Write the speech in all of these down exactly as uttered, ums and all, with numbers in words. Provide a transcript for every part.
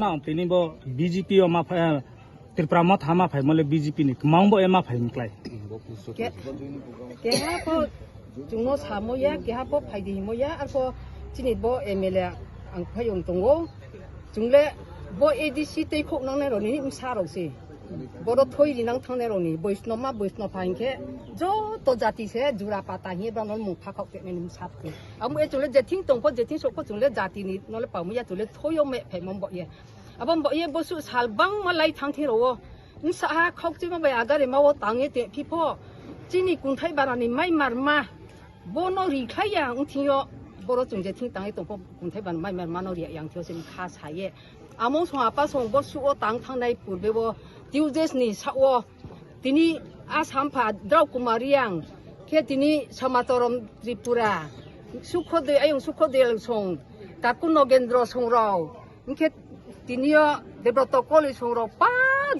Na, tini bo B J P o ma phai, Tripura Motha ma phai mole B J P ni kwmang bo e ma phai mklai. Ke-, keha pho chwngno samo ya, keha pho phai di himo ya, arpho chini bo M L A ang phai wng tongo. Chwngle bo A D C tei khok nangnai roni msa rok se. Boro thoi rinang thangnai roni, Boisnoma, Boisnopha hinkhe joto jati se jura pata hiye bano mung phakhok tenai msa phi. Amo e chwngle jething tongpho, jething sokpho chwngle jati ni nole pamu ya chwngle thoyo me phai mom bo ye. Abo bo ye bosu sal bangma lai thang thiro. Nsa ha khok chima bai agare ma o tang ye te phipho. Chini kunthai barani mai mar ma. Bono ri khlai ya wng thing yo. Boro chwng je thing tang ye tongpho kunthai ban mai mar ma no ri yang thio se kha sa ye. Amo song apa song bosu o tang thang nai purbe bo Tuesdays ni sa o. Tini Assam pha Drau Kumar Riang. Khe tini Samatorom Tripura. Sukhodoi ayung Sukhodoi song. Taku Nogendro song rao. Hinkhe tini o Debroto Koli song rok pa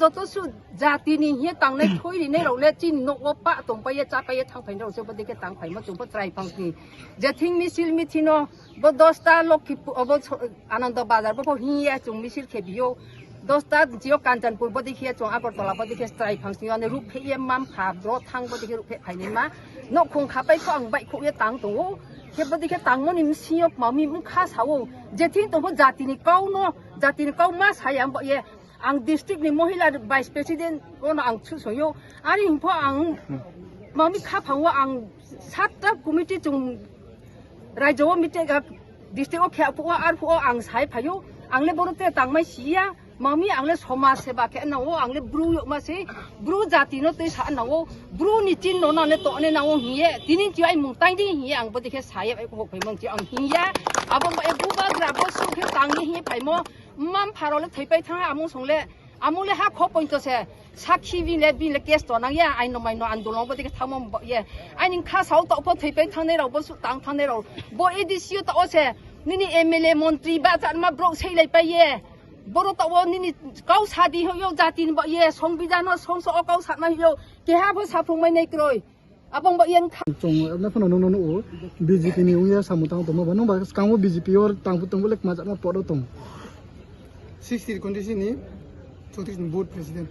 joto su jati ni hiye tangnai thoi rinai rok le chini nok o pa tong pa ye cha pa ye thang phai rok se bo dikhe tang phai ma chung pho chwrai phang sini. Je thing misil mithi no bo dosta Lokkipur obo so-, Anando Bazar bo pho hiye chung misil khe biyo. Dosta jio Kanchanpur bo dikhe chung Agartala bo dikhe chwrai phang sini ane rup phe ye mam kha bro thang bo dikhe rup phe phai ni ma. Nok khung kha pai kho ang bai kho ye tang tongo. Khe bo dikhe tangmani msingyo mami mkha sao. Jething tongpho jatini kau no, jatini kau ma saya bo ye. Ang district ni mohila vice president ono ang chusoyo. Ani hingpho ang mami kha phango ang satta committee chung rajyo o meeting district o khe phuo ar phuo ang sai phayo. Ang le boro te tangmai siya. Mami ang le somaj seba khe nao, ang le bru yok ma se, bru jati no twi sa nao, bru ni chin no na le to ne nao hiye, tini chi ai mung tai di hiye ang bo dikhe saye ai ko phai mon chi ang hiya, abo mo e bubagra bo su khe tang ni hiye phai mo, mam pharo le thai pai thang amung song le, amung le ha kho pointo se, sakhi bin le bin le case to nang ya, ai no mai no andolon bo dikhe thang mo bo ye, ai ning kha sao to pho thai pai thang ne rao bo su tang thang ne rao, bo A D C o to o se, nini M L A montri ba chan ma bro sei lai pai ye. Boro tao nini kau sadi hoyo jati ni ba ye songbidano songso o kau satma hoyo keha pho saphung mai nai kroi. Abong ba yen kha. Chong na phano no no no B J P ni uya samu tang tongma ba no ba kango B J P or tang tong bole ma jama podo tong. Sixty condition ni chowtrish ni board president.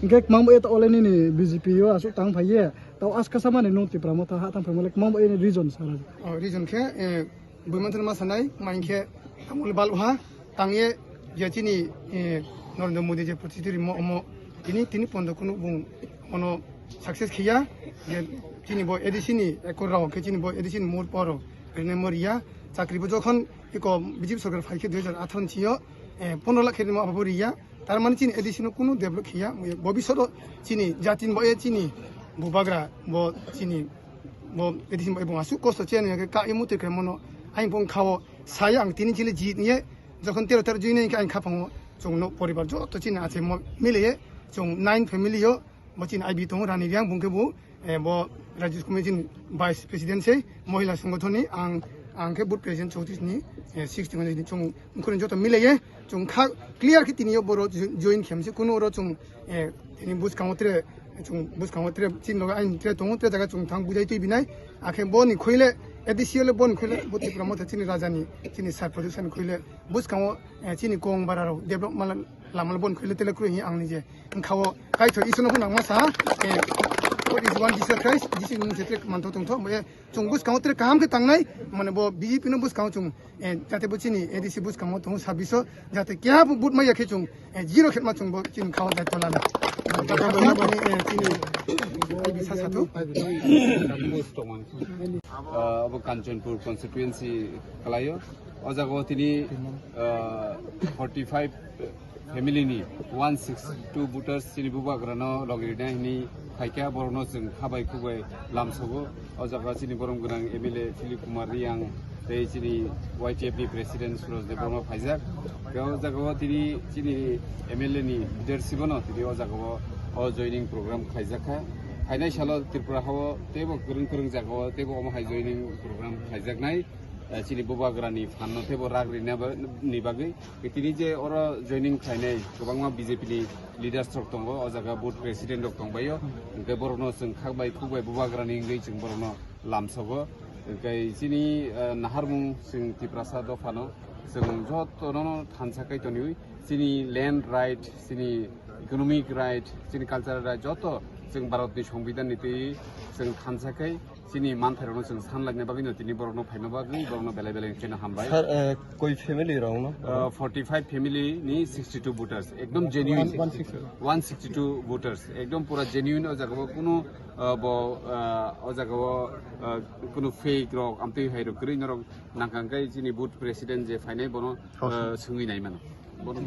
Hingke mang ba eta ole nini B J P o asuk tang phai ye. Tao aska sama ni no Tipra Motha ha tang phai mole mang ba yen reason sara. Oh, reason khe, eh, Buimanthani ma sanai, ma hinkhe tamoni balha tangye je chini, eh, Narendra Modi je protidiri mo omo tini, tini pondo kunu bung ono success khiya, je chini bo A D C ni ekor rao khe chini bo A D C ni mur poro rene moriya, chakri bo jokhon iko B J P sorkar phai khe dui hajar atharo ni sio, eh, pondro lakh khe rimo abo riya, Tar mani chini A D C no kunu develop khiya, bobisot o chini jati ni bo, eh, chini bubagra bo chini bo A D C ni bo asuk kosto cheni ya ka imo te khe mono aing bong khao saya ang tini chili jit niye jokhon tero tero jui nai ang khapango chong no poribar joto chini ache mo mile ye chong nine family yo bo chini I B tong rani yang bung khe bo Eh, bo Rajya Committee ni Vice President se, Mohila Sangathon ni, ang, ang khe Booth President chowtrish ni, eh, sixty ni chwng mkhwrwng joto milaiye, chwng kha clear khe tini yo boro jo-, join khem se, kunu oro chwng, eh, tini bwskango tre, chwng bwskango tre, chini loge aini tre tongo, tre jaga chwng thang bujai twi binai, akhe bo ni khoile, A D C le bo ni khoile, bo Tipra Motha chini raja ni, chini sar production khoile, bwskango, eh, chini kong bara rok develop mala, lama le bo ni khoile tele kroi hi ang ni je. Wngkha o kaithok Iswrno phano ang ma sa, eh, what is one Jesus Christ, Jisu ni mung se tre manthok tongthok, eh, chwng bwskango tre kaham khe tangnai, mane bo B J P no bwskango chwng, eh, jate bo chini A D C bwskango tongo sabbiso, jate keha bo vote maya khe chwng, eh, zero khe ma chwng bo chini khao jai tola na. Eh, chini, eh, bisa sathu. Ah, abo Kanchanpur constituency kalaio. O jaga o tini, ah, forty five family ni one six two voters chini bubagra no logi rina hini phaikha, borok no chwng khabai khubai lamsogo. O jaga chini borom gwnang M L A Philip Kumar Riyang tei chini Y T F ni president Suraj Debbarma phaijak. Tei o jaga o tini chini M L A ni leadership no tini o jaga o, o joining program khlaijakha. Phainai salo Tripura hao teibo kwrwng kwrwng jaga o teibo omo hai joining program khlaijaknai. Eh, chini bubagra ni phan no teibo rak rina ba-, ni bagwi. Tini je oro joining khlainai kwbangma B J P ni leaders rok tongo, o jaga booth president rok tongbaio, hwnkhe borokno chwng khakbai khukbai bubagrani wngwi chwng borokno lamsogo. Hwnkhe chini, eh, naharmung chwng Tiprasa dophano Chwng jotono thansa khai toniwi, chini land right, chini economic right, chini cultural right, joto chwng Bharatni Songbidanni twi chwng thansa khai chini manthairokno chwng sanlaina bagwino tini borokno phaima bagwi borokno belai belai kheno hambai. Sir, eh, koi family rokno? Uh, forty-five family ni sixty-two voters, ekdom genuine. One sixty-two. One sixty-two voters, ekdom pura genuine. O jagao kunu, uh, bo, uh, o jagao, uh, kunu fake rok, amtwi hai rok kwrwi norok nangkang kai chini booth president je phainai bono, uh, swngwi nai mano. Bono